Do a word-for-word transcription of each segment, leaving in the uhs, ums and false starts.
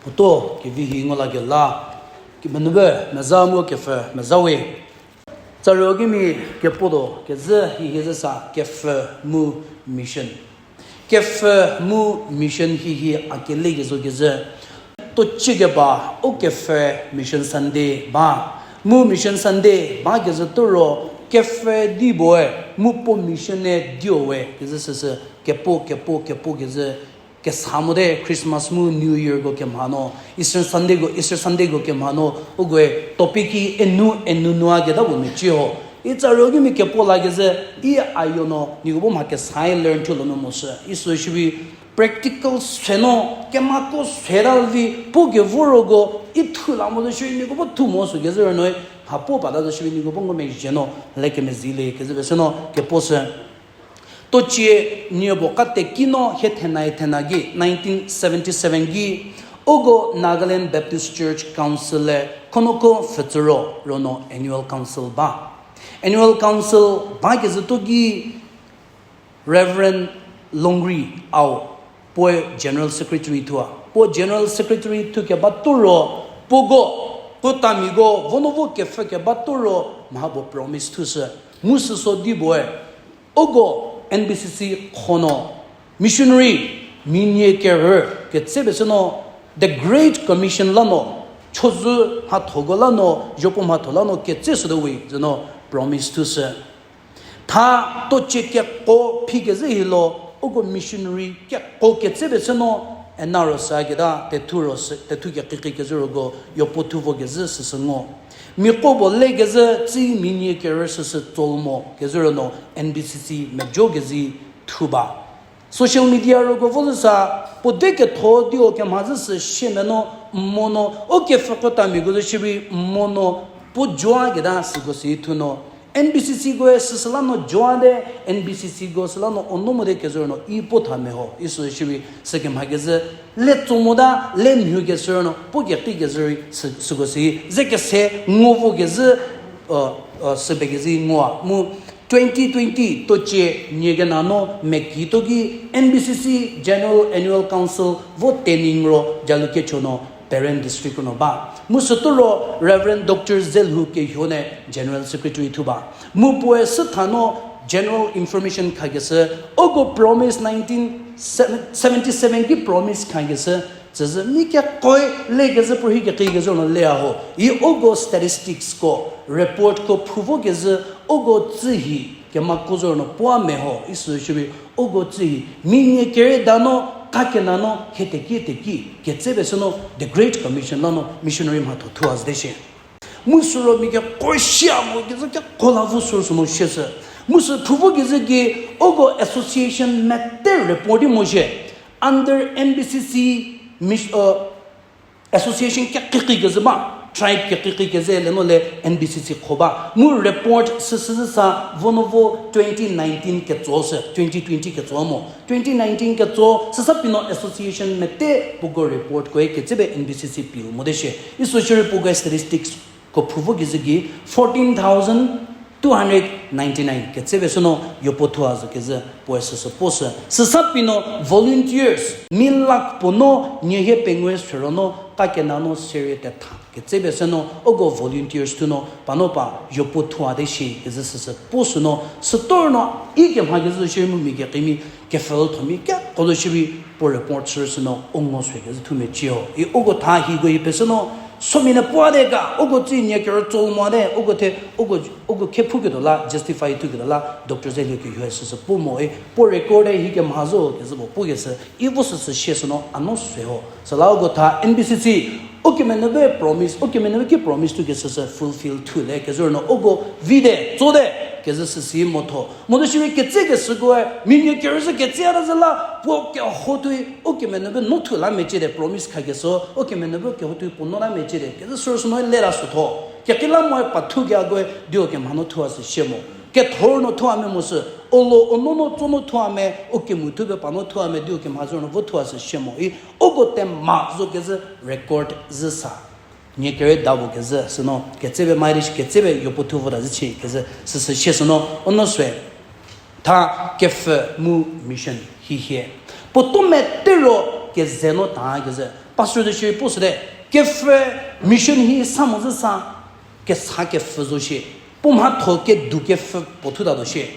Uto kevi hi ngo la kela, kemenube meza mu kepfü meza we. Tsario kimi kepuo do kezü hi hi zü sa kepfü mu mission. Kepfü mu mission hi hi a kele kezo kezü. Tochie keba u kepfü Mission Sunday ba. Mu Mission Sunday ba kezü toro kepfü di boe mu puo mission e dio we kezü süsü kepuo, kepuo, kepuo kezü kesa mote Christmas mu New Year ko kemha no, Easter Sunday ko, Easter Sunday ko kemha no, ukoe topic ki enu, enu nua keta bo mecie ho. I tsario kimi kepuo la kezü, i ayo no, niko bo mha kesa learn thu lo no mo sü. I sü shiri practical se no, kemako se da vi, puo kevo roko, i thu la mo zo shiri niko bo thu mo sü kezü ro no, mha puo pa ta zo shiri niko bo ngo mezhie no, le kemezhie le kezü be sü no, kepuo sü. Tochie nie bo kateki no hie thena thena ki nineteen seventy seven ki, uko Nagaland Baptist Church Council le khonoko pfütsüro ro no annual council ba. Annual council ba kezü to ki Reverend Longri Ao, puoe General Secretary thua. Puo General Secretary thu keba toro, puoko, puo tamiko, vono vo kepfü keba toro, mha bo promise thu sü. Mu süso di boe, uko N B C C khono, missionary, minie kerü, ketse be sü no, the Great Commission la no, chozü mhathoko la no, zhopuo mhatho la no, ketse sü de we, zü no, promise thu sü. Tha tochie keko phi kezü hilo, uko missionary keko ketse be sü no, ena ro sa keta, tethu ro se, tethu kekikikezü roko, yopuo thu vo kezü süsü ngo. Miko bo le kezü, tsi minie kerü süsü tsolmo, kezü ro no, N B C C mejo kezü thu ba. Social media roko vo zü sa, puo de ketho dio kemha zü sü shie me no, mo no, o kepfü kota miko zü shiri mo no, puo joa keta süko si thu no, N B C C koe süsü la no joa de, N B C C ko süla no ono mo de kezü no, i puo tha me ho, i sü shiri sü kemha kezü, le tso mo da, le mhu kezü no, puo keki kezü rei sü, süko si, ze kese, ngo vo kezü, uh, uh, sübe kezü ngoa, mu, twenty twenty tochie nie kena no meki to ki N B C C General Annual Council vo tening ro Jalukie cho no Peren District no ba. Mu süturo Reverend Doctor Zelhu Kehuo ne General Secretary thu ba. Mu puoe sütha no General Information khakeshü, uko promise nineteen seventy seven ki promise khakeshü, tsüzü mi kekoi le kezü puo rhi keki kezü no le a ho. I uko statistics ko, report ko phu vo kezü uko tsü hi kemako zo no puo a me ho. I sü shiri uko tsü hi mi nie kere da no, ka kena no, hie teki teki, ketse be sü no, The Great Commission la no, missionary mhatho thu a zü de shie. Mu süro mi kekoi shia mo kezü keko la vo süro sü no shie sü. Mu sü phu vo kezü ki, uko association mete report di mo shie. Under N B C C, mis-, uh, association kekiki kezü ba, tribe kekiki kezü le no le N B C C kho ba. Mu report süsü sa vo no vo twenty nineteen ketso sü, twenty twenty ketso mo. Twenty nineteen ketso, süsa pi no association mete puko report koe ketse be N B C C piu mo de shie. I sü shiri puko statistics ko phu vo kezü ki fourteen thousand two hundred ninety nine ketse be sü no yopuo thu a zü kezü puoe süsü puo sü. Süsa pi no volunteers mi lakh puo no nie hie pengou sü ro no ka kena no serie tetha ketse be sü no uko volunteers thu no pa no pa yopuo thu a de shie kezü süsü puo sü no sütor no i kemha kezü shiri mu mi kekimi kepfhütho mi keko zo shiri puo report sü sü no u ngo sü kezü thu mecie ho. I uko tha hiko i pesü no somi ne puo a de ga, uko tsü nie kerü tso mo de, uko the, uko, uko khe phu ketuo la, justify thu ketuo la, Doctor Zelhu Kehuo süsü puo mo i, puo record hi kemha zo kezü puo pu kesü, i vo süsü shie sü no a no sü ho. Süla uko tha N B C C, u kemenube promise, u kemenube ki promise thu kesü sü fulfill thu le kezü no uko vi de, tso de, kezü süsü motho. Modo shiri ketse kesükoe, mi nie kerü sü ketse a ta zü la, puo keho thui, u kemenube no thu la mecie de promise khakeshü, u kemenube keho thui puo no la mecie de, kezü sü sü no le la sü tho. Kekila moe pa thu kekoe, dio kemha no thu a sü shie mo. Kethor no thu a me mo sü, olo ono no tso no thu a me, u kemu thu pe pa no thu a me, dio kemha zo no vo thu a sü shie mo. I, uko tema zo kezü record zü sa. Nie kere da vo kezü, sü no, ketse be mairish, ketse be yopuo thu vo ta zü chie kezü, süsü shie sü no, u no sü. Tha kepfhü mu mission hi hie. Puo to mete ro keze no ta kezü. Pastor zo shie puo süte, kepfü mission hi sa mo zü sa, kesa kepfü zo shie, puo mhatho kedu kepfü puo thutatuo shie.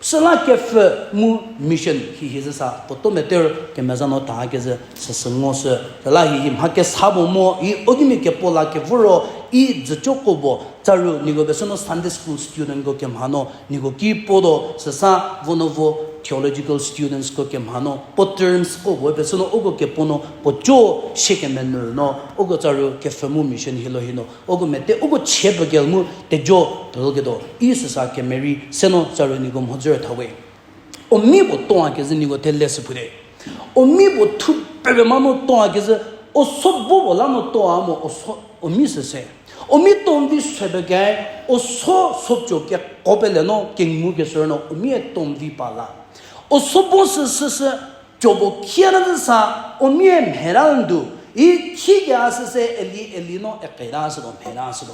Süla kepfü mu mission hihi zü sa puo to meter kemeza no ta kezü süsü ngo sü. Süla hihi mha kesa puo mo, i o kimia kepuo la kevo ro, i dzücoko puo, tsaru niko pesü no Sunday school studentko kemha no, niko ki puo do, süsa vo no vo theological studentsko kemha no, puo terms ko puo pesü no uko kepuo no, puo co shie kemenyü no, uko tsaru kepfü mu mission hilo hi no, uko mete, uko chie pegel mu tejo pegel ketuo, i süsa kemerei se no tsaru niko mhodzü tha we. O mi puo toa kezü niko the le sü pute. O mi puo thu pebe ma no toa kezü, o so bo puo la no toa mo, o so, o mi süse. O mi tomvi sü pekei, o so, so co keko pele no kengu kesü no, o mie tomvi pa la. O so bo sü süsü, co puo khie na zü sa, o mie mhera ndu, i khie ke a süse eli, eli no eketa sü do, mhera sü do.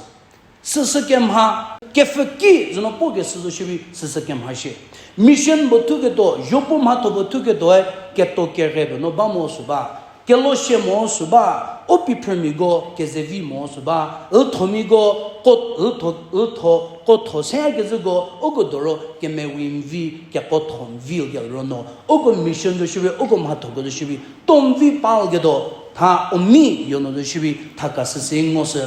Süsü kemha, kepfü ki zü no puo kesü zo shierei süsü kemha shie. Mission puo thuketuo, yopuo mhatho puo thuketuoe, keto kerhe puo no ba mo sü ba. Kelo shie mo sü ba, o piphrümiko kezevi mo sü ba, lthomiko ko, ltho, ltho, ko tho se kezüko, uko doro kemevi mvi, keko tho mvi ke ro no, uko mission zo shierei, uko mhathoko zo shierei, tomvi pa ketuo, tha o mi yo no zo shierei, tha ka süsü ngo sü.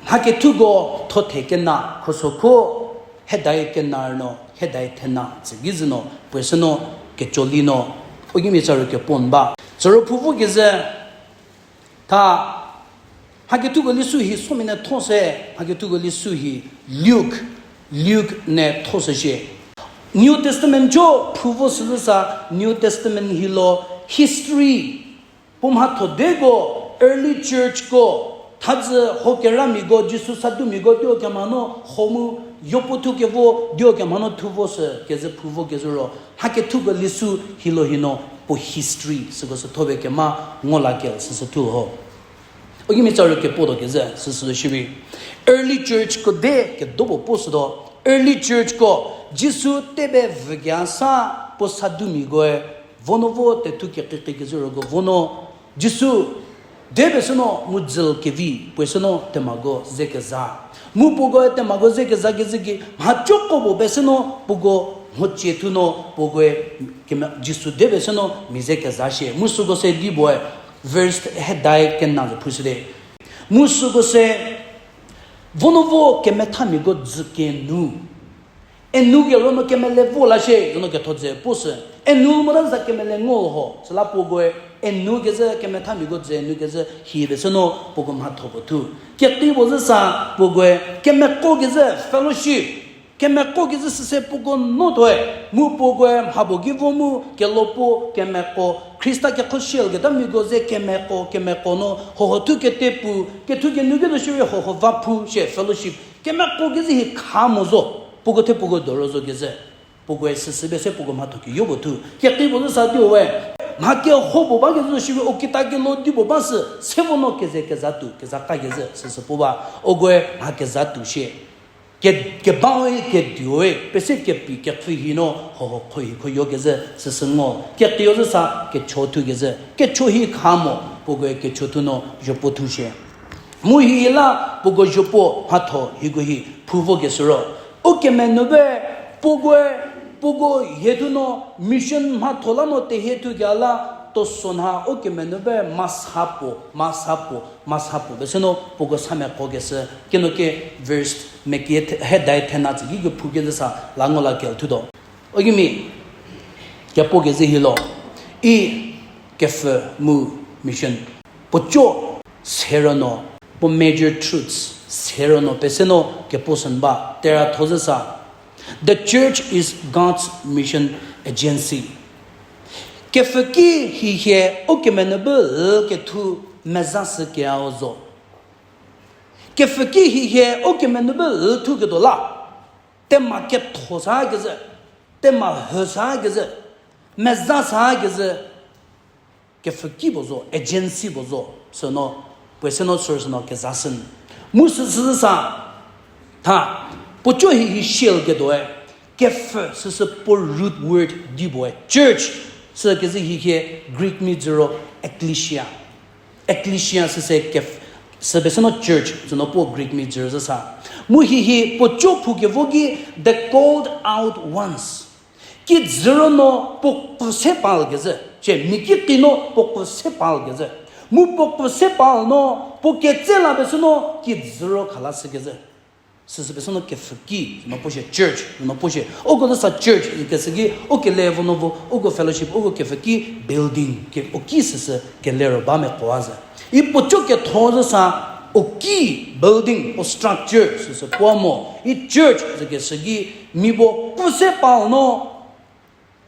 Mha kethuko thothe kena, khosokho, hedai kena no, hedai thena, tsü ki zü no, puoe sü no, kecoli no, o kimia tsaru kepuo n ba. Tsüro phu vo kezü, tha, mha kethuko lisu hi somia ne tho se, mha kethuko lisu hi Luke, Luke ne tho se shie. New Testament co phu vo süzü sa New Testament hilo history puo mhatho deko early churchko, thazü ho keramiko, Jisu sadumiako dio kemha no ho mu yopuo thu kevo dio kemha no thu vo sü kezü phu vo kezü ro, mha kethuko lisu hilo hi no puo history süko sü thope kema ngo la ke süsü thu ho. O kimia tsaru kepuo do kezü süsü shierei. Early churchko de kedo puo puo sütuo. Early churchko Jisu tebe vükia sa puo sadumiakoe vo no vo tethu kekikikezü roko vo no Jisu de pesü no mu dzül kevi puoe sü no temako ze keza. Mu puokoe temako ze keza kezü ki mhacoko puo pesü no puoko mhocie thu no puokoe keme-, Jisu de pesü no mia ze keza shie. Mu süko se di puoe verse hedai kena zo phu süte. Mu süko se vo no vo kemethamiako dzü kenu. Enu ke ro no kemele vo la shie, zo no ketho dze puo sü. Enu mota za kemele ngo ho, süla puokoe enu kezü kemethamiako dzü enu kezü hi pesü no puoko mhatho puo thu. Kekri puo zü sa puokoe kemeko kezü fellowship. Kemeko kezü süse puoko no thoe, mu puokoe mha puo ki vo mu kelo puo kemeko, Khrista kekhoshie ketamiako ze kemeko, kemeko no hoho thu kete pu, kethu kenu ketuo shierei hoho va phu shie fellowship. Kemeko kezü hi kha mo zo, puoko the puoko doro zo kezü. Puokoe süsü pese puoko mhatho keyo puo thu. Kekri puo zü sa di we. Mha keho puo ba kezü zo shierei o kita kelo di puo ba sü, se vo no keze keza tuo, keza ka kezü süsü puo ba. Ukoe mha keza tuo shie. Ke, kebau-e, keduo-e, pese kepi, kepfü hi no, hoho kho hi kho yo kezü, süsü ngo. Kekri-o zü sa, kecho thu kezü. Kecho hi kha mo, puokoe kecho thu no, zhopuo thu shie. Mu hi la, puoko zhopuo, mhatho, hiko hi, phu vo kesü ro. Ukemenube, puokoe, puoko hie thu no, mission mhatho la no tehie thu kela, tosonha, ukemenube, masa puo, masa puo, masa puo. Pesü no, puoko sa meko kesü, keno ke verse meki the-, hedai thena tsü ki kephu kezü sa la ngo la kel thutuo. O kimi, kepuo kezü hilo, i kepfü mu mission. Puo co, sero no, puo major truths, sero no, pesü no, kepuo sü n ba, tera tho zü sa. The church is God's mission agency. Kepfhüki hi hie ukemenube kethu meza sü kea zo. Kepfhüki hi hie ukemenube thu ketuo la. Tema ketho sa kezü, tema hü sa kezü, meza sa kezü, kepfhüki puo zo, agency puo zo, sü no, puoe sü no, sü sü no, keza sü n. Mu sü sü sa, tha, puo co hi hi shil ketuoe, kepfhü sü sü puo root word di puoe, church, sü kezü hi hie Greek mi dzü ro, ecclesia. Ecclesia süse ke, sübesü no church, züno puo Greek mi dzürü züsa. Mu hihi puo cho phu kevo ki the called out ones. Kidzüro no puo pfü se pal kezü. Che, mi ki ki no puo pfü se pal kezü. Mu puo pfü se pal no, puo ketse la besü no kidzüro khala sü kezü. Süsü pesü no kepfhüki, no puo shie church, no puo shie. Uko züsa church, kesü ki, u kele vo no vo, uko fellowship, uko kepfhüki building, ke, u ki süsü kele ro ba me koa zü. I puo cho ketho züsa, u ki building, u structure, süsü puo mo. I church, zü kesü ki, mi bo pfü se pal no,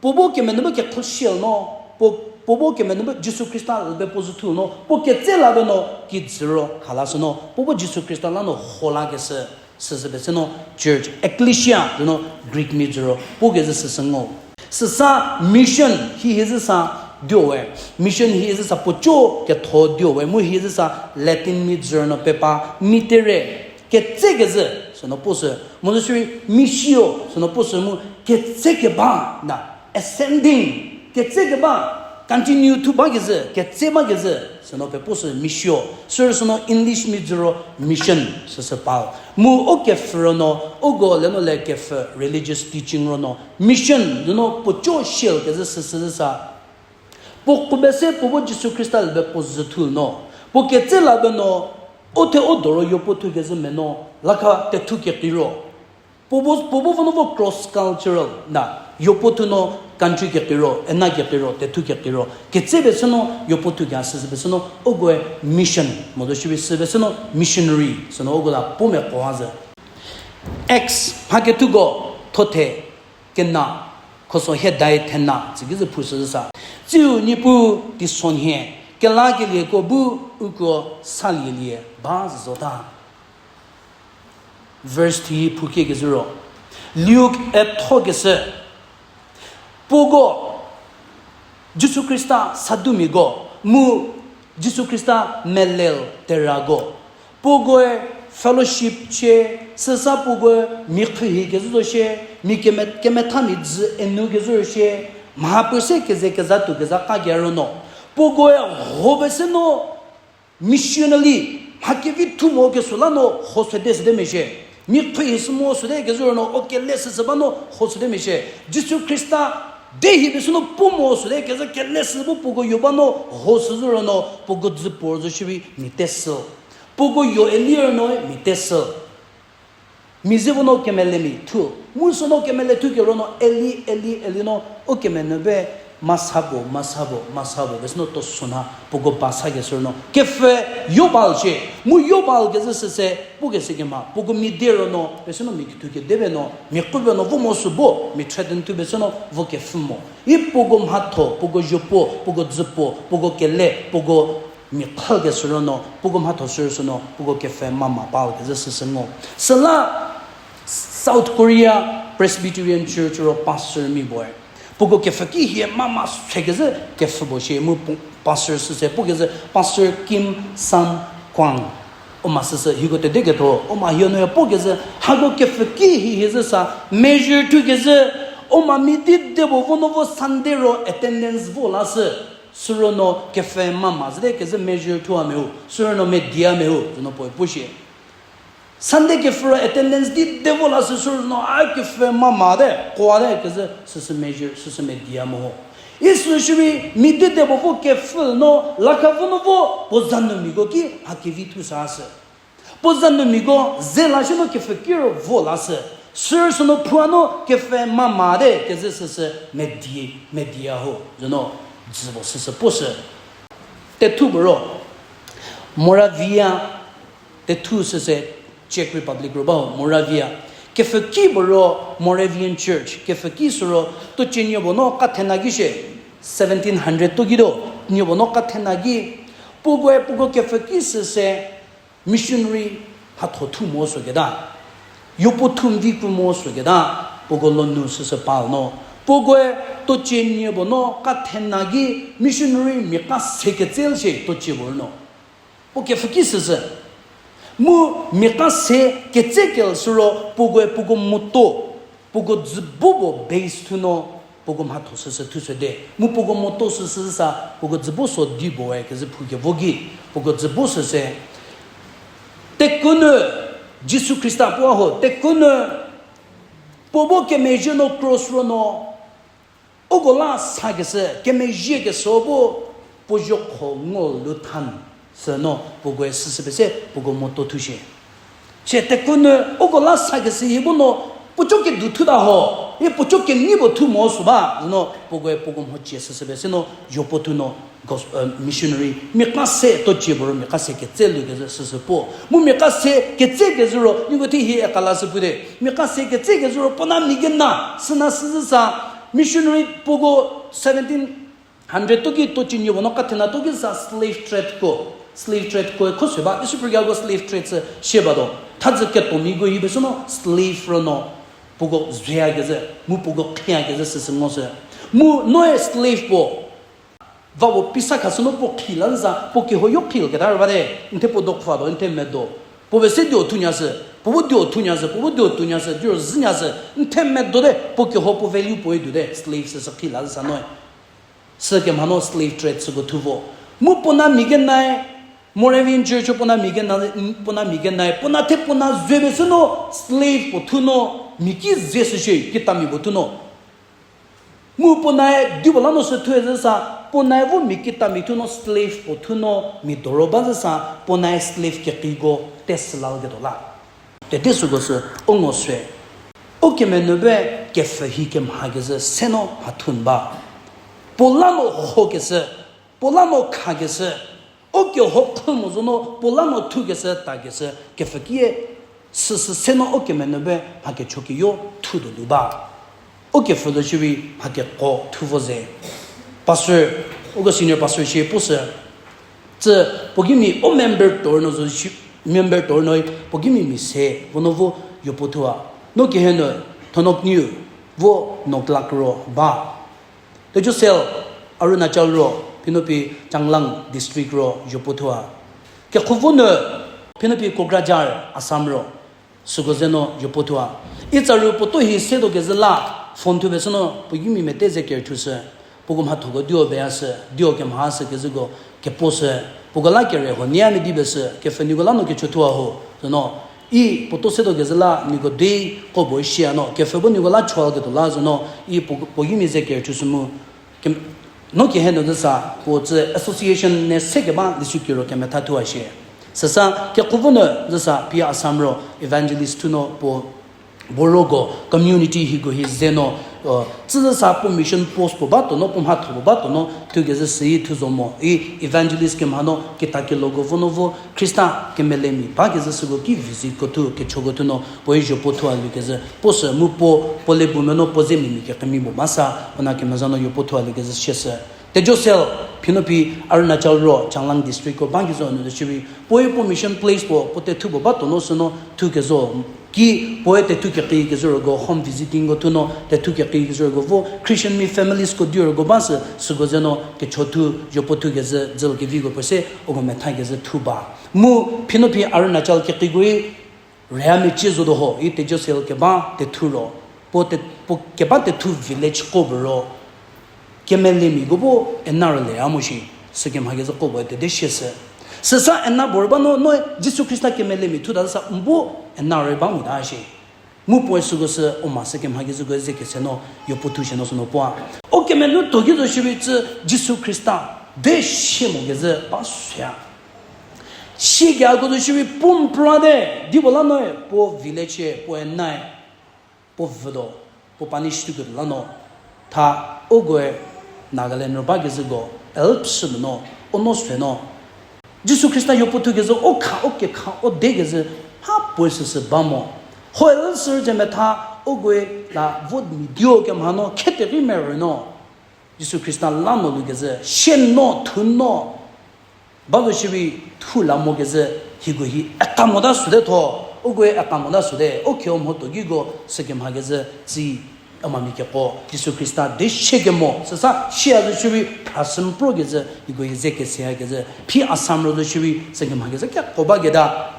puo bo kemenubu kekhoshil no, puo, puo bo kemenubu Jisu Khrista lbe puo züthu no, puo ketse la be no, kidzüro khala sü no, puo bo Jisu Khrista la no ho la kesü, süsü pesü no church, ecclesia, zü no Greek mi dzüro, puo kezü süsü ngo. Süsa mission hi hi züsa dio we, mission hi hi züsa puo cho ketho dio we, mu hi züsa Latin mi dzüro no pepa, mitere, ketse kezü, sü no puo sü, mu zü shiri missio, sü no puo sü mu ketse keba, na, ascending, ketse keba, continue thu ba kezü, ketse ba kezü, sü no pe puo sü missio, sü sü no English mi dzüro mission, süsü pal. Mu u kepfhü ro no, uko le no le kepfhü religious teaching ro no, mission, zü no puo cho shil kezü süsü züsa. Puo kube se puo bo Jisu Khrista lbe puo züthu no. Puo ketse la be no, u the u doro yopuo thu kezü me no, laka tethu kekiro. Puo bo, puo bo vo no vo cross cultural na, yopuo thu no country kekiro, ena kekiro, tethu kekiro. Ketse pesü no yopuo thu kea süsü pesü no, ukoe mission, mo do shiri sü pesü no missionary, sü no uko la puo me koa zü. Acts, mha kethuko, thothe, kena, khoso hiedai thena, tsü ki zü phu sü züsa. Tsiu Niepuu teisonhie, kelakelieko bu uko salielie ba zü zota. Verse thi phu kie kezü ro. Luke e tho kesü. Puoko, Jisu Khrista sadumiako, mu Jisu Khrista melel terako. Puokoe fellowship chie, süsa puokoe mi khühi kezü zo shie, mi keme-, kemetha mi dzü enu kezü ro shie, mha pese keze keza tuo keza ka kero no. Puokoe ho pese no, missionally, mha kevi thu mo kesuo la no ho süde süde meshie. Mi khühi sü mo süde kezü ro no, o kele süsü ba no ho süde meshie. Jisu Khrista de hi pese no pu mo süde kezü kele sü bu puoko yo ba no ho süzü ro no, puoko dzü puo zo shiri mi te sü. Puoko yo eli ro no mi te sü. Mi ze vo no kemele mi thu, mu sü no kemele thu kero no eli, eli, eli no, u kemenu be, masabo, masabo, masabo, pesü no to suna, puoko ba sa kesü ro no. Kepfü yo bal shie, mu yo bal kezü süse, pu kese kema, puoko mi de ro no, pesü no mi kithu kede be no, mi ku be no, vo mo sü bo, mi threaten thu pesü no, vo kepfü mo. I puoko mhatho, puoko zhopuo, puoko dzüpuo, puoko kele, puoko mi khal kesü ro no, puoko mhatho sü ro sü no, puoko kepfü mama bal kezü süsü ngo. Süla South Korea Presbyterian Church ro pastor mi boe. Puoko kepfü ki hie mama se kezü kepfü bo shie mu pu-, pastor süse pu kezü Pastor Kim San Kwang. Oma süsü hiko tede ketho, oma hie no ya pu kezü, hako kepfü ki hi hie zü sa measure thu kezü, oma mi di de bo vo no vo Sunday ro attendance vo la sü. Sü ro no kepfü mama züde kezü measure thua me u, sü ro no media me u, zü no puoe pu shie. Sunday kepfü ro attendance di de vo la sü, sü ro no a kepfü mama de, koa de kezü süsü measure, süsü media mo ho. Isü shiri mi di de bo vo kepfü no, laka vo no vo, puo za nu miko ki, ha kevi thu sa sü. Puo za nu miko ze la shi no kepfü ki ro vo la sü. Sü ro sü no phua no kepfü mama de kezü süsü media, media ho. Zü no dzü bo süsü pu sü. Tethu bo ro, Moravia, tethu süse Czech Republic ro ba ho, Moravia. Kepfü ki bo ro Moravian Church, kepfü ki sü ro to cie nie bo no ka thena ki shie, seventeen hundred to ki do, nie bo no ka thena ki, puokoe puoko kepfü ki süse, missionary hatho thu mo süketa, yopuo thu mvi ku mo süketa, puoko lonu süsü pal no. Puokoe to cie nie bo no ka thena ki missionary mia ka se ketsel shie to cie bo no. Puo kepfü ki süsü. Mu mia ka se ketse kel sü ro puokoe puoko moto, puoko dzü bo bo base thu no. Puoko mhatho süsü thushü de. Mu puoko moto süsü sa, puoko dzübo so di boe kezü phu kevo gei. Puoko dzübo süsü. Tekunu Jisu Khrista puo ho, tekunu puo bo kemezhie no cross ro no, uko la sa kesü, kemezhie kesü bo, puo zhokho ngo lu than, sü no, puokoe süsü pese, puoko moto thushie. Chie tekunu uko la sa kesü hi bu no, puoco kedu thuta ho, ye puoco kenyi puo thu mo sü ba, zü no, puokoe puoko mhochie süsü pese no, yopuo thu no, gos-, missionary, miakase to cie puo ro, miakase ketse lu kezü süsü puo. Mu miakase ketse kezü ro, niko thi hi ekala sü pu de. Miakase ketse kezü ro, puo na mi kena, süna süzü sa, missionary puoko seventeen hundred to ki to cie nyi puo no kathena to ki sa slave trade ko. Slave trade ko kho se ba, Israelko slave trade sü sie ba do. Thazü keto miko hi pese no slave ro no. Puoko zhüya kezü, mu puoko khia kezü süsü ngo sü. Mu noe slave puo. Va puo pisa khasü no puo khi la zü sa, puo keho yo khi keta ba de, n the puo dokpfha do, n the medo. Puo pese dio thunya sü, puo bu dio thunya sü, puo bu dio thunya sü, dio zhünya sü, n the medo de, puo keho puo value puoe du de, slave süsü khi la zü sa noe. Sükemha no slave trade süko thu vo. Mu puo na mi kenae, Moravian Church puo na mi kena, puo na mi kenae, puo na the puo na zhübe sü no slave puo thu no, mi ki ze süshie, kitami puo thu no. Mu puo nae dipuo la no sü thue zü sa, puo nae vo mi kitami thu no slave puo thu no mi doro ba zü sa, puo nae slave kekiko te sü la ketuo la. Tete süko sü u ngo sü. U kemenube kepfhü hi kemha kezü se no mhathun ba. Puo la no ho kesü, puo la no kha kesü, u keho khü mo zo no puo la no thu kesü ta kesü, kepfhü kie süsü se no u kemenube mha kecho keyo thu do lu ba. U kepfhü zo shierei mha keko thu vo ze. Pastor, uko senior pastor shie pu sü, tsü puo kimi u member tor no zo shi, member tor no puo kimi mi se vo no vo yopuo thua. No kehe no Thonokniu vo Noklak ro ba. Tejo Cell, Arunachal ro, phino pie Changlang district ro yopuo thua. Kekhuvo nu, phino pie Kokrajhar, Assam ro, süko ze no yopuo thua. Itsa ru puo to hi se do kezü la, phone thupie sü no puo kimi mete ze ker thu sü. Puoko mhathoko dio beya sü, dio kemha sü kezüko kepuo sü. Puoko la kere ho nia medi be sü, kepfhü niko la no kecho thua ho, zo no. I puo to se do kezü la niko dei ko bo shia no, kepfhü bo niko la choal ketuo la zo no, i puo, puo kimi ze ker thu sü mu. No kehe no zü sa, puo tsü association ne se keba lishukiro kemetha thua shie. Süsa kekhuvo nu zü sa pie Assam ro evangelist thu no puo boroko community hiko hi ze no, tsü zü sa puo mission post puo ba to no, puo mhatho puo ba to no thu kezü süi thu zo mo. I evangelist kemha no keta keloko vo no vo Khrista kemelemi ba kezü süko ki visitko thu, kechoko thu no puoe yopuo thua lu kezü puo sü mu puo, puo le bu me no puo ze mimi kekemi puo ba sa, puo na kemeza no yopuo thua lu kezü shie sü. Tejo Cell, phino pie Arunachal ro, Changlang district ko ba ki zo nu de shierei, puoe puo mission place puo, puo tethu puo ba to no sü no thu kezo, ki puoe tethu keki kezü roko home visitingko thu no, tethu keki kezü roko vo Christian mi familiesko di roko ba sü, süko ze no kecho thu, yopuo thu kezü, dzülu keviko puo se, uko metha kezü thu ba. Mu, phino pie Arunachal kekiko i, Rüyamia cie zo do ho, i Tejo Cell keba tethu ro, puo te, puo keba tethu village ko bo ro, kemelemiko bu ena rüle a mo shi, sükemha kezü ko bo tete shie sü. Süsa ena bo rei ba no, noe Jisu Khrista kemelemi thu ta sa n bu ena rei ba mo ta shi. Mu puoe süko sü u ma sükemha kezüko ze kese no, yopuo thu shie no sü no puo a. U kemenu to ki zo shierei tsü Jisu Khrista, de shie mo kezü ba süya. Shie keko zo shierei puo mpra de, dipuo la noe, puo village, puo enae, puo vüdo, puo punish tuketuo la no. Tha ukoe Nagaland ro ba kezüko, help shü mo no, u no sü no. Jisu Khrista yopuo thu kezü, u kha, u kekha, u de kezü, ha puoe süsü ba mo. Hoel sür ze metha, ukoe la vote mi dio kemha no, khete ki merü no. Jisu Khrista la no lu kezü, shie no, thu no. Ba zo shierei thu la mo kezü, hiko hi eka mota süte tho, ukoe eka mota süte, u kheo mhoto kiko sükemha kezü, tsi, a mami keko, Jisu Khrista de shie kemo, süsa shie a zo shierei, phrasü mpro kezü, hiko hi ze keseya kezü, phi Assam ro zo shierei, sükemha kezü, keko ba keta,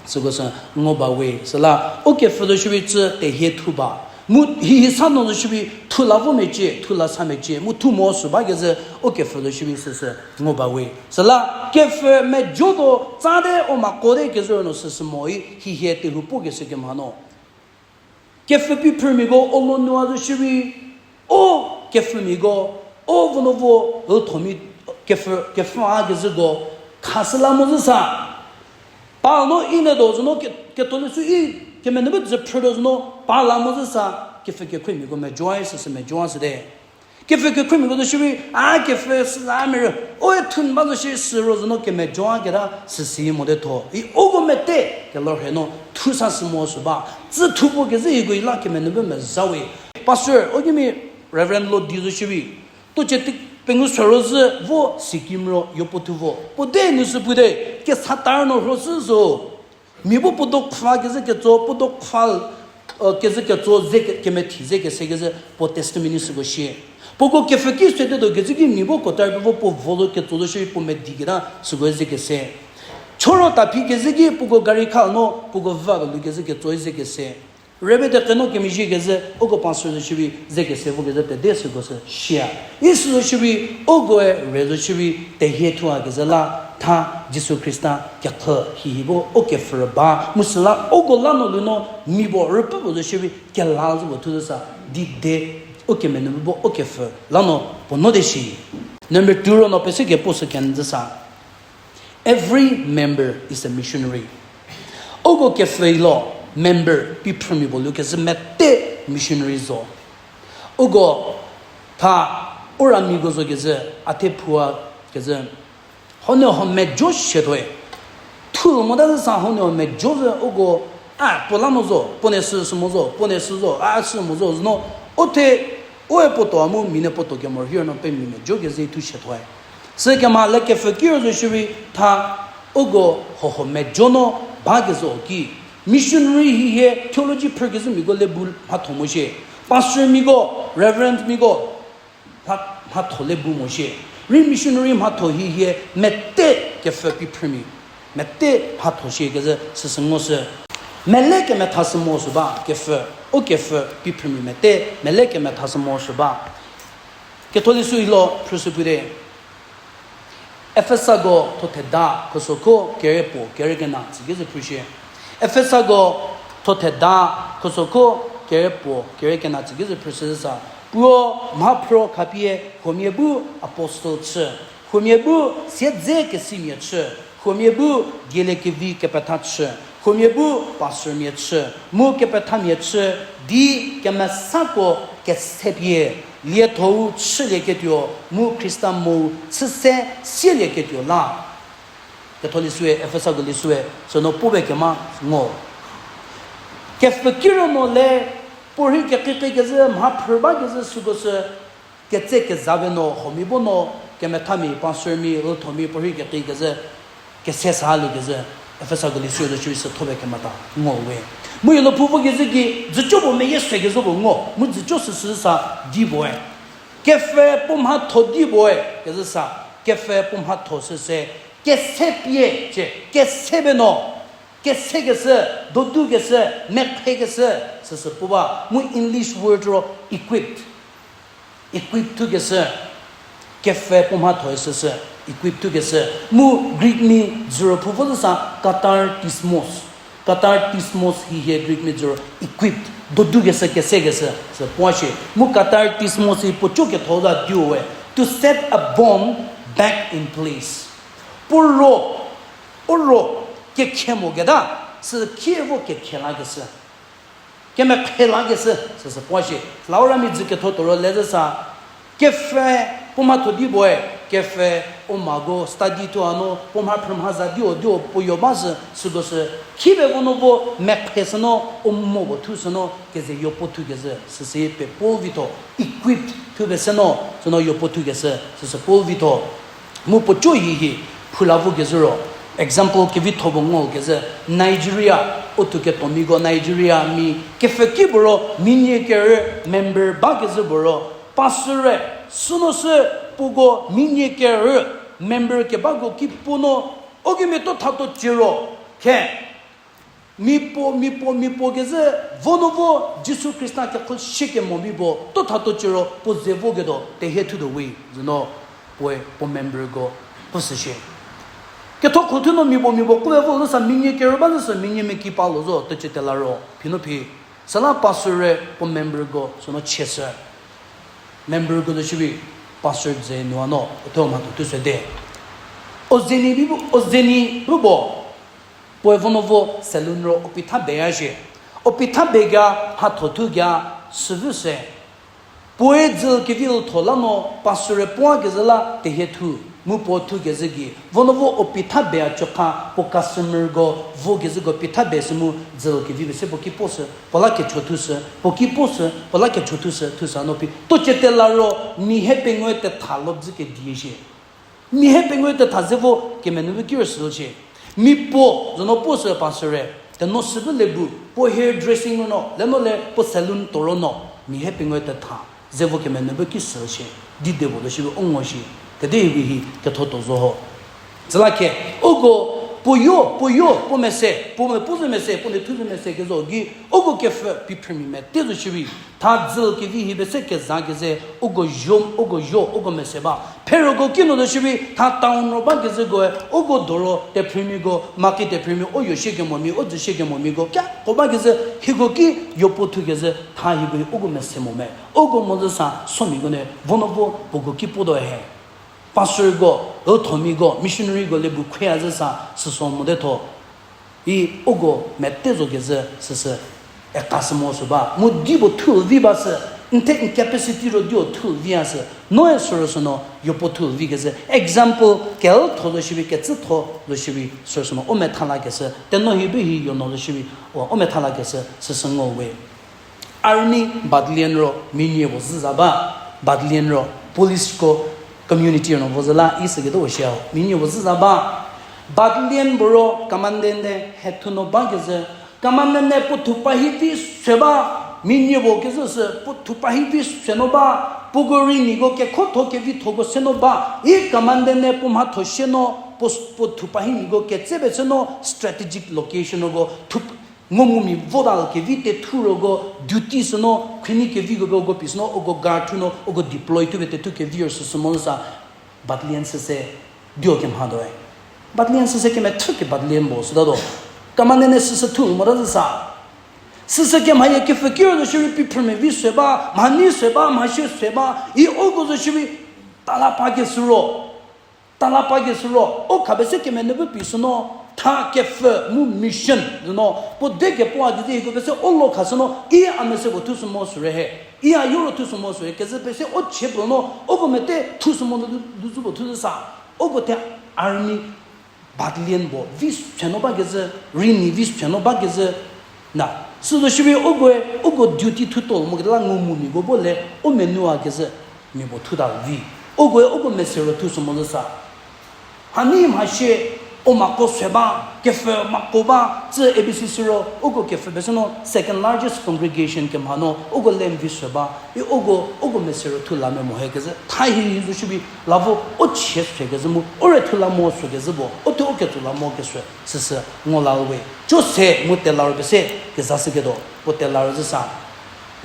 süko sü ngo ba we, süla, u kepfhü zo shierei tsü tehie thu ba, Mu hi hi sa no zo shiri thu la vo mecie, thu la sa mecie, mu thu mo sü ba kezü, o kepfhü zo shiri süsü ngo ba we. Süla, kepfhü mejo do, tsade o mako de kezü no süsü mo-i, hi hie tehou puo keshü kemha no. Kepfhü piphrümiko, o lo nua zo shiri, o kepfhümiko, o vo no vo, o thomi kepfhü, kepfhü a kezüko, khasü la mo zü sa. Pa no i ne do zü no ke-, ketholeshü i, kemenubu zü phrü do zü no, pa la mo zü sa, kepfhü kekhruohimiko mejoa, süsü mejoa süde. Kepfhü kekhruohimiko zo shiri, a kepfhü sü la merü, o e thun ba zo shiri sü ro zü no kemejoa keta süsü mo de tho. I uko mete, kelor he no, thu sa sü mo sü ba. Tsü thu puo kezü iko i la kemenubu meza we. Pastor, o kimi Reverend Lodi zo shiri. To ce ti pengou sü ro zü vo Sikkim ro yopuo thu vo. Puo de nu sü pu de, kesa tar no rho sü zo. Mia bu puo do khwa kezü ketso, puo do khwa, uh, kezü ketso, ze ke-, kemethi ze kese kezü, puo testimony süko shie. Puoko kepfhü ki süte do kezü ki mia bu kotar pe vo puo vo lo ketso lo shie puo medi keta süko ze kese. Choro tapi kezü ki puoko gari kha no, puoko va lu kezü ketso ze kese. Rebe de keno kemezhie kezü, uko pastor zo shiri, ze kese vo kezü pede süko sü shia. Isü zo shiri, ukoe re zo shiri, tehie thua kezü la, tha Jisu Khrista kekhu hihi bo, o kepfhü ba, mu süla, uko la no lu no, mi bo, rüpü bo zo shiri, kela zo bo thu zü sa, di de, o kemenu bo, o kepfhü, la no, puo no de shi. Number two ro no pese kepuo sü ken zü sa. Every member is a missionary. Uko kepfhü lo member piphrümi bo lu kezü mete missionary zo. Uko tha uramiko zo kezü, athe phua kezü. Hone ho mejo shethoe. Thu mota zü sa hone ho mejo zü uko, a, puo la mo zo, puo ne sü sü mo zo, puo ne sü zo, a, sü mo zo, zü no, o the, o e puo to a mu, mi ne puo to kemor hie no pe mi mejo kezü thu shethoe. Sü kemha le kepfhü ki ro zo shiri tha uko hoho mejo no ba kezü ki. Missionary hi hie theology phrü kezü miko le bu mhatho mo shie. Pastor miko, reverend miko, mha, mhatho le bu mo shie. Rei missionary mhatho hi hie mete kepfhü piphrümi. Mete mhatho shie kezü süsü ngo sü. Mele kemetha sü mo sü ba kepfhü, o kepfhü piphrümi mete, mele kemetha sü mo sü ba. Ketholeshü hilo phrüsü pu de. Efesako thothe da khosoko kere puo kere kena tsü kezü phrüshie. Efesako thothe da khosoko kere puo kere kena tsü kezü phrüshü sa. Puo mha phro khapie huomia bu apostle chü, huomia bu siedze kesimia chü, huomia bu dieliekevi kepetha chü, huomia bu pastormia chü, mu kepethamia chü, di kemesako kesepie, lietho-u chülieketuo, mu Khrista mou chü se sielieketuo la. Ketholeshüe, Efesako leshüe, süno puo be kema ngo. Kepfhü ki ro no le, puo rhei kekiki kezü, mha phrü ba kezü süko sü, ketse kezha be no, huomia bo no, kemethamia, pastormia, liethomi, puo rhei keki kezü, kese sa lu kezü, Efesako leshüe zo shiri sü tho be kemata, ngo we. Mu hilo phu vo kezü ki, dzücho puo meyie se kezü puo ngo, mu dzücho süsü sa di puoe. Kepfhü puo mhatho di puoe, kezü sa, kepfhü puo mhatho süse, kese pie, ce, kese be no, kese kesü, dodu kesü, mekhe kesü, süsü pu ba, mu English word ro equipped. Equip thukeshü, kepfhü puo mhatho süsü, equip thukeshü, mu Greek mi dzüro phu vo zü sa katartismos. Katartismos hi hie Greek mi dzüro equipped, dodu kesü, kese kesü, sü puo shie. Mu katartismos hi puo co ketho za diu we, to set a bond back in place. Puo ro, u ro, kekhe mo keta, sü khie vo kekhe lakeshü. Kemekhe lakeshü, süsü puo shie. Laura mi dzü ketho toro le zü sa, kepfhü puo mhatho di puoe, kepfhü u mako study thuo a no, puo mha phrü mha za di o, di o puo yo ba sü, süko sü, khibe vo no vo mekhe sü no, u mo puo thu sü no, keze yo puo thu kezü, süsü pe puo vitho, equipped thu be sü no, sü no yo puo thu kezü, süsü puo vitho. Mu puo co hi hi, phula vo kezü ro, example kevitho puo ngo kezü, Nigeria, u thu ketomiko Nigeria mi, kepfhü ki puo ro, minie kerü member ba kezü puo ro, pastor-e, süno sü puoko minie kerü member kebako ki puo no, u kemia to thato ciro, khe, Mia puo, mia puo, mia puo kezhü, vo no vo, Jisu Khrista kekho shie kemo mi puo, to tha to ciro, puo ze voketuo, tehie thutuo we, zü no, puoe, puo memberko, puo sü shie. Ketho khothu no mia puo, mia puo, kuve vo zü sa, minie kero ba zü sü, minie meki pa lo zo, to cü tela ro, phi no phi. Süla pastor-e, puo memberko, sü no chie sü. Memberko zo shiri, pastor ze nua no, uthuo mhatho thu sü de. O zeni bi bu, o zeni bu bo. Puoe vo no vo salon ro o pitha beya shie. O pitha be ga mhatho thu ga süvü se. Puoe dzü kevi ltho la no pastor-e puo kezhü la tehie thu, mu puo thu kezhü gei. Vo no vo o pitha beya chokha puo customerko vo kezhüko pitha be sü mu dzü kevi be se puo ki puo sü, puo la kecho thu sü, puo ki puo sü, puo la kecho thu sü, thu sa no pi. To cü tela ro, mia hiepengou tetha lo dzü kedie shie. Mia hiepengou tetha ze vo kemenupfü ki rüsü shie. Mia puo, zo no puo sü pastor-e, teno süvü le bu, puo hair dressing ro no, le no le puo salon to ro no, mia hiepengou tetha, ze vo kemenupfü ki sü shie, di de vo lo shiri u ngo shie, kede hi hi ketho to zo ho. Süla ke, uko, puo yo, puo yo, puo mese, puo me puo zü mese, puo ne thu zü mese kezo gei, uko kepfhü pi phrümia mete zo shiri, tha dzü kevi hi be se keza keze, uko yo, uko yo, uko mese ba. Pheroko ki nu zo shiri, tha town ro ba kezükoe, uko doro tephrümiako, maki tephrümia, u yo shie kemo mi, u dzü shie kemo miko, keko ba kezü, hieko ki yopuo thu kezü, tha hieko hi uko mese mo me. Uko mo zü sa, somiako ne, vo no vo, puoko ki puo tuo he. Pastorko, lthomiako, missionaryko le bu khuya zü sa, süso mote tho. I uko mete zo kezü süsü, e ka sü mo sü ba. Mu dipuo thu vi ba sü, n the n capacity ro dipuo thu vi a sü. Noe sürü sü no, yopuo thu vi kezü. Example, keltho zo shiri, kecütho zo shiri, sürü sü no, u metha la kesü. Teno hi bu hi yo no zo shiri, u, u metha la kesü, süsü ngo we. Army battalion ro minie puo zhü za ba, battalion ro policeko community no vo zü la i süketuo shie, minie puo zhü za ba. Battalion puo ro commandant ne he thu no ba kezü, commandant ne puo thupa hi vi sü ba, minie puo kezü sü puo thupa hi vi sü no ba, puoko rei nieko kekhotho kevithoko se no ba, i commandant ne puo mhatho shie no, puo, puo thupa hi nieko ketse pe chü no strategic location roko thu, ngo mu mia voda kevi tethu roko duty sü no, khunhie keviko pe uko pi sü no, uko guard thu no, uko deploy thu pe tethu kevi ro süsü mo sa, battalion süse, dipuo kemha tuoe. Battalion süse kemethü ke battalion puo sütatuo. Commandant ne süsü thu mota zü sa. Süsü kemha ye kepfhü ki ro zo shiri pi phrümia vi sü ba, mha nei sü ba, mha shie sü ba, i uko zo shiri tala pa kesü ro. Tala pa kesü ro, u kha pe se kemenupfü pi sü no, tha kepfhü mu mission zü no, puo de kepuo a kezü hieko pe se u lo kha sü no, i a mese puo thu sü mo sü re he, i a yo ro thu sü mo sü re, kezü pe se u chie puo no, uko mete thu sü mo lu, lu zu puo thu zü sa, uko the army battalion puo vi sü no ba kezü, rei nie vi sü no ba kezü, na, süzo shiri ukoe, uko duty thuto mo keta la ngu mu miako bo le, u menu a kezü, mia puo thuta vi. Ukoe, uko mese ro thu sü mo zü sa. Mha nei mha shie, u mako sü ba, kepfhü mako ba, tsü A B C sü ro, uko kepfhü pe sü no second largest congregation kemha no, uko le mvi sü ba, i uko, uko mese ro thu la me mo he kezü, tha hi hi zo shiri, la vo, u chie sü kezü mu, u re thu la mo sü kezü bo, u thu u ketso la mo kesü, süsü ngo la we. Cho se mu tela ro pe se, keza sü ketuo, puo tela ro zü sa.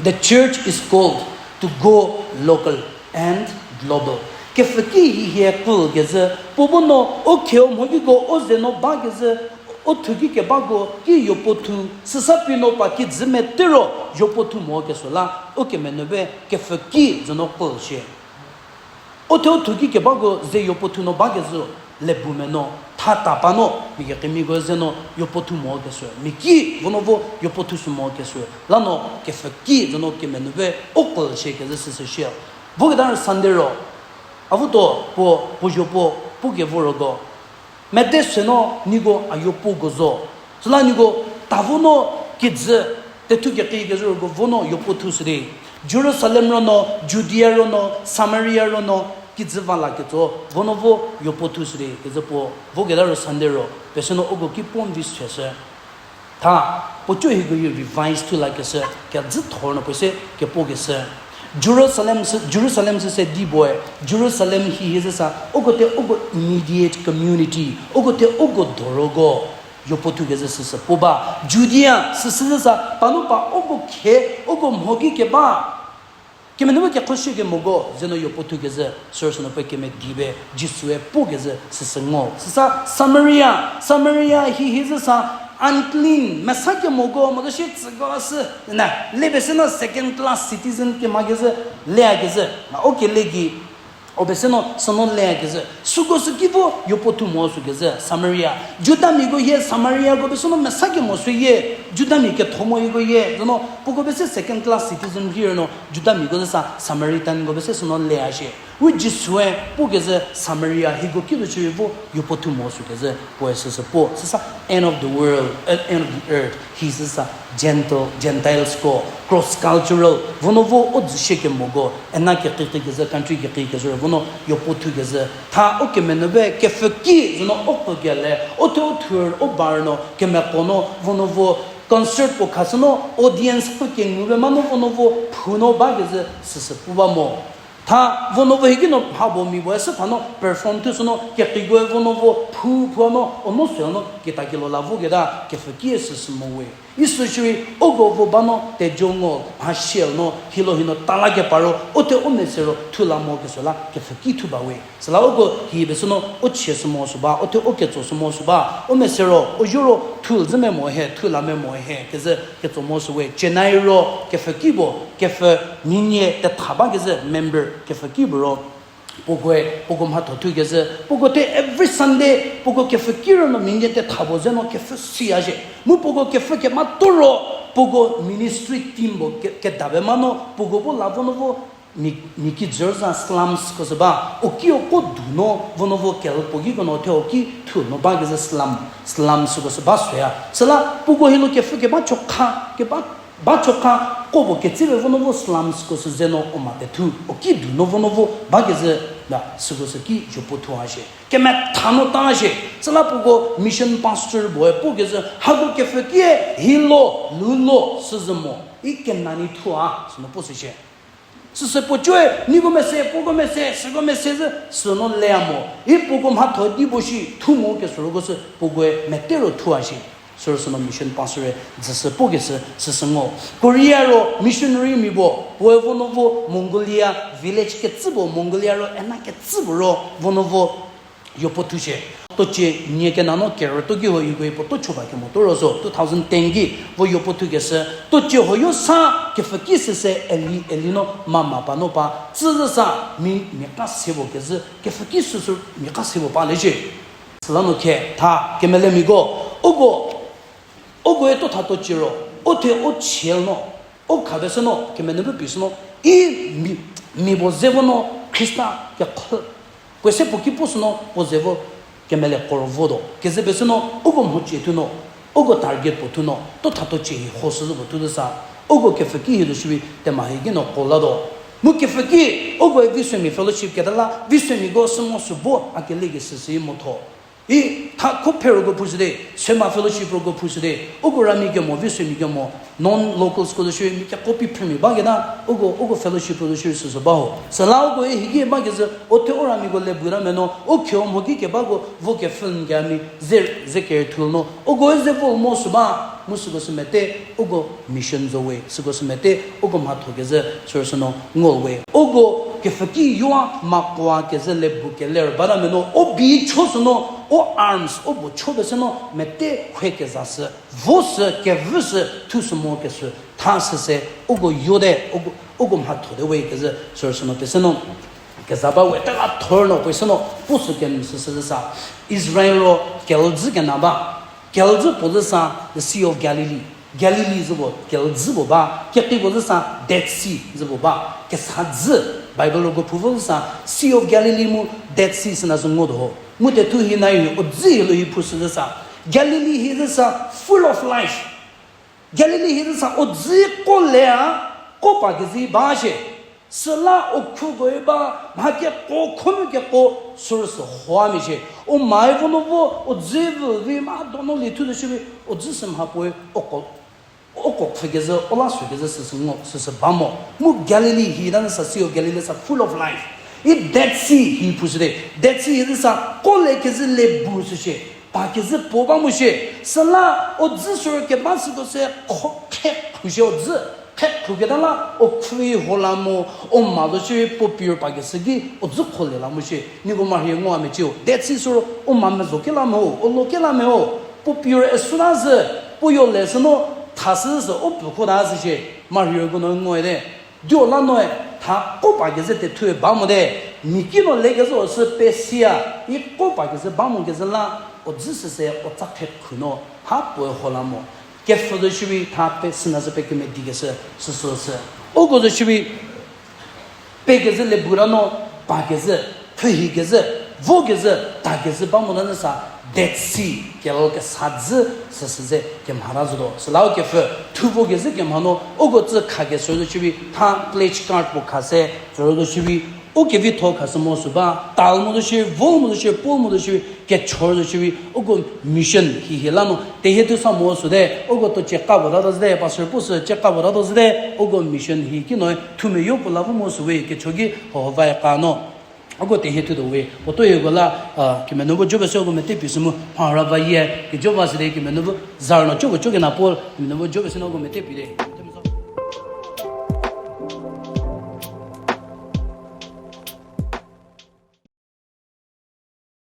The church is called to go local and global. Kepfhü ki hi hie kul kezü, puo bu no, u kheu mho kiko, u ze no ba kezü, u thu ki kebako, ki yopuo thu, süsa pi no pa kijü mete ro, yopuo thu mo kesü la, u kemenu be, kepfhü ki zü no kul shie. U the u thu ki kebako ze yopuo thu no ba kezü, le bu me no, tha ta pa no, mia kekemiko ze no, yopuo thu mo kesü, mia ki, vo no vo, yopuo thu sü mo kesü, la no, kepfhü ki zü no kemenu be, u kul shie kezü süsü shie. Voketa ro Sunday ro, a vutuo, puo, puo yopuo, puo kevo roko. Mete sü no niko a yopuoko zo. Süla niko ta vo no kijü, tethu keki kezü roko vo no yopuo thu sü di. Jerusalem ro no, Judea ro no, Samaria ro no, kijü va la ketso, vo no vo yopuo thu sü di, kezü puo, voketa ro Sunday ro, pesü no uko ki puo mvi sü sü. Tha, puo co hieko hi revise thu la kesü, kezü thor no puo se kepuo kesü. Jerusalem sü, Jerusalem sü se di boe, Jerusalem hi hi zü sa, uko the uko immediate community, uko the uko doroko. yopuo thu kezü süsü puo ba. Judia süsü züsa, pano pa uko khe, uko mhoki keba. Kemenuo kekhoshü kemoko, zeno yopuo thu kezü, sürsüno pe kemedi be, Jisue puo kezü, süsü ngo. Süsa Samaria, Samaria hi hi züsa, unclean, mesa kemoko, modo shi tsüko sü, na, lebe süno second class citizen kema kezü, leya kezü, na, o kele ki, o be süno, süno leya kezü. Süko sü ki vo, yopuo thu mo sü kezü, Samaria. Judamiako hie, Samariako be süno mesa kemo sü ye, Judami ketho mo hieko ye, zeno, puko be sü second class citizen rei no, Judamiako züsa, Samaritanko be sü süno leya shie. Wi Jisue, puo kezü, Samaria, hieko ki zo shierei vo, yopuo thu mo sü kezü, puoe süsü puo, süsa, end of the world, uh, end of the earth, hi süsa, Gentle, Gentilesko, cross cultural, vono vo o dzüshie kemoko, ena kekiki kezü, country kekiki kezü, vono yopuo thu kezü, tha o kemenuo be, kepfhüki, zeno o kükele, o the o thur, o bar no, kemeko no, vono vo, concert puo khashü no, audience puo kengu be ma no, vono vo, phu no ba kezü, süsü pu ba mo. Tha, vono vo hiki no mha bo mi bo e sü tha no, perform thu sü no, kekiko vono vo, phu, phu no, o no sü no, kita kilo la vo keta, kepfhüki süsü mo we. Isü shierei, uko vo ba no, tejo ngo, mha shie no, hilo hino tala keparo, o the o mese ro, thu la mo kesü la, kepfhüki thu ba we. Süla uko hi be sü no, o chie sü mo sü ba, o the o ketso sü mo sü ba, o mese ro, o yo ro, thu zü me mo he, thu la me mo he, kezü ketso mo sü we. Chennai ro, kepfhüki bo, kepfhü minie tetha ba kezü member, kepfhüki bo ro, puokoe, puoko mhatho thu kezü, puoko the every Sunday, puoko kepfhüki ro no minie tetha bo ze no kepfhü siya zhie. Mu puoko kepfhü kema to ro, puoko ministry team bo ke, keda be ma no, puoko bo la vono vo, mi, mi ki dzürzha slumsko sü ba, o ki o ko du no, vono vo kelpuo kiko no the o ki thu no ba kezü slum, slumsko sü ba süya. Süla, puoko hilo kepfhü keba chokha, keba, ba chokha, ko bo ketsi be vono vo slumsko sü ze no o ma te thu, o ki du no vono vo ba kezü, na, süko sü ki yopuo thu a shie. Kemetha no ta shie, süla puoko mission pastor boe puo kezü, hako kepfhüki hilo, lulo, süzü mo, i kenani thu a, süno puo sü shie. Süsü puo coe, niko mese, puoko mese, süko mese zü, süno leya mo. I puoko mhatho di bo shi, thu mo kesü roko sü, puokoe mete ro thu a shi. Sürü süno mission pastor-e, dzüsü puo kesü, süsü ngo. Korea ro missionary mi bo, puoe vono vo Mongolia, village kecü bo, Mongolia ro ena kecü bo ro, vono vo yopuo thu shie. Tocie nie kena no kerü to ki ho yuko puo to choba kemo to ro zo, two thousand ten ki, vo yopuo thu kesü, tocie ho yo sa, kepfhüki süse eli, eli no, mama pa no pa, tsü zü sa, mi, mi ka se bo kezü, kepfhüki süsü, mi ka se bo pa le shie. Süla no khe, tha, kemelemiko, uko, ukoe to tha tocie ro, o the o chie no, o kha be sü no, kemenuo bu pi sü no, i mi, mi bo ze vo no, Khrista kekho, puoe se puo ki puo sü no, puo ze vo, kemele koro vo do, kezü be sü no, uko mhocie thu no, uko target puo thu no, to tha tocie hi ho süzü puo thu zü sa, uko kepfhüki hi zo shierei, tema hi ki no ko la do. Mu kepfhüki, ukoe Visomi fellowship keta la, Visomiako sü mo sü bo, a kele kesü sü i motho. I, tha kho pheroko phushüde, Sema fellowship roko phushüde, uko rami kemo, Visomi kemo, non-localsko zo shierei mi keko pi phrümi ba keta, uko, uko fellowship ro zo shierei süsü ba ho. Süla uko e hiki ba kezü, o the o ramiko le bu ta me no, o kheo mhoki kebako, vo kepfhü n kemi, ze, ze kerthul no, uko e ze vo mo sü ba, mu süko sü mete, uko mission zo we, süko sü mete, uko mhatho kezü, sürü sü no, ngo we. Uko kepfhüki yoa makoa kezü le bu keler ba ta me no, o bi cho sü no, o arms, o bo cho be sü no, mete khwe keza sü, vo sü, kevü sü, thu sü mo kesü, tha süse, uko yo de, uko, uko mhatho de we kezü, sürü sü no, pesü no, keza ba we, tela thor no, pesü no, pu sü kem süsü zü sa, Israel ro, keldzü kena ba, keldzü puo zü sa, the Sea of Galilee. Galilee zü puo, keldzü puo ba, keki puo zü sa, Dead Sea zü puo ba, kesa dzü, Bible roko phu vo zü sa, Sea of Galilee mu Dead Sea süna sü ngo do ho. Mu te thu hi nai hi, o dzü hi lo hi phu sü zü sa, Galilee hi zü sa, full of life. Galilee hi zü sa, o dzü ko lea, ko pa kezü ba shie. Süla o khukoe ba, mha keko, khonu keko, sürü sü hoa mi shie. O mai vo no vo, o dzü vü vi ma do no li thu zo shierei, o dzü sü mha puoe, o ko, o ko pfü kezü, o la sü kezü süsü ngo, süsü ba mo. Mu Galilee hi ta zü sa, Sea of Galilee sa full of life. I Dead Sea hi phu sü de, Dead Sea hi zü sa, ko le kezü le bu sü shie. Pa kezü puo ba mo shie, süla o dzü sü keba süko se kho-, khe khru shie o dzü, khe khru keta la, o khruohi ho la mo, o ma zo shierei puo pure pa kezü ki, o dzü kho le la mo shie, nieko marhie ngu a mecie o. Dead Sea sü o ma mezo kela mo, o lo kela mo, puo pure e sü la zü, puo yo le sü no, tha sü sü o pu kho ta sü shie, marhie ko no ngu e te. Dio la noe, tha ko pa kezü te thue ba mo te, mi ki no le kezü o sü pe sia, i ko pa kezü ba mo kezü la, o dzü süse o tsa khe khru no, ha puoe ho la mo. Kepfhü zo shierei tha pe süna sü pe kemedi kezü, süsü sü. Uko zo shierei, pe kezü le bu ra no, pa kezü, pfhühi kezü, vo kezü, ta kezü ba mo la nü sa, Dead Sea, kelo kesa dzü, süsü ze kemha ra zotuo. Süla u kepfhü, thu vo kezü kemha no, uko tsü kha kezü zo shierei, tha pledge card puo kha se, zo zo shierei, u kevitho kha sü mo sü ba, tal mo zo shierei, vol mo zo shierei, pol mo zo shierei, kechor zo shierei, uko mission hihi la no, tehie thu sa mo sü te, uko to cheka puo tatuo zü te, pastor puo sü cheka puo tatuo zü te, uko mission hi ki noe, thu meyo puo la vo mo sü we, kecho ki ho ho va ka no. Uko tehie thutuo we, puo to hieko la, a, kemeno bu job se uko mete pie sü mu, mha ra va yie, kejo va sü de kemeno bu, zar no job job kena Paul, kemeno bu job se no uko mete pie de.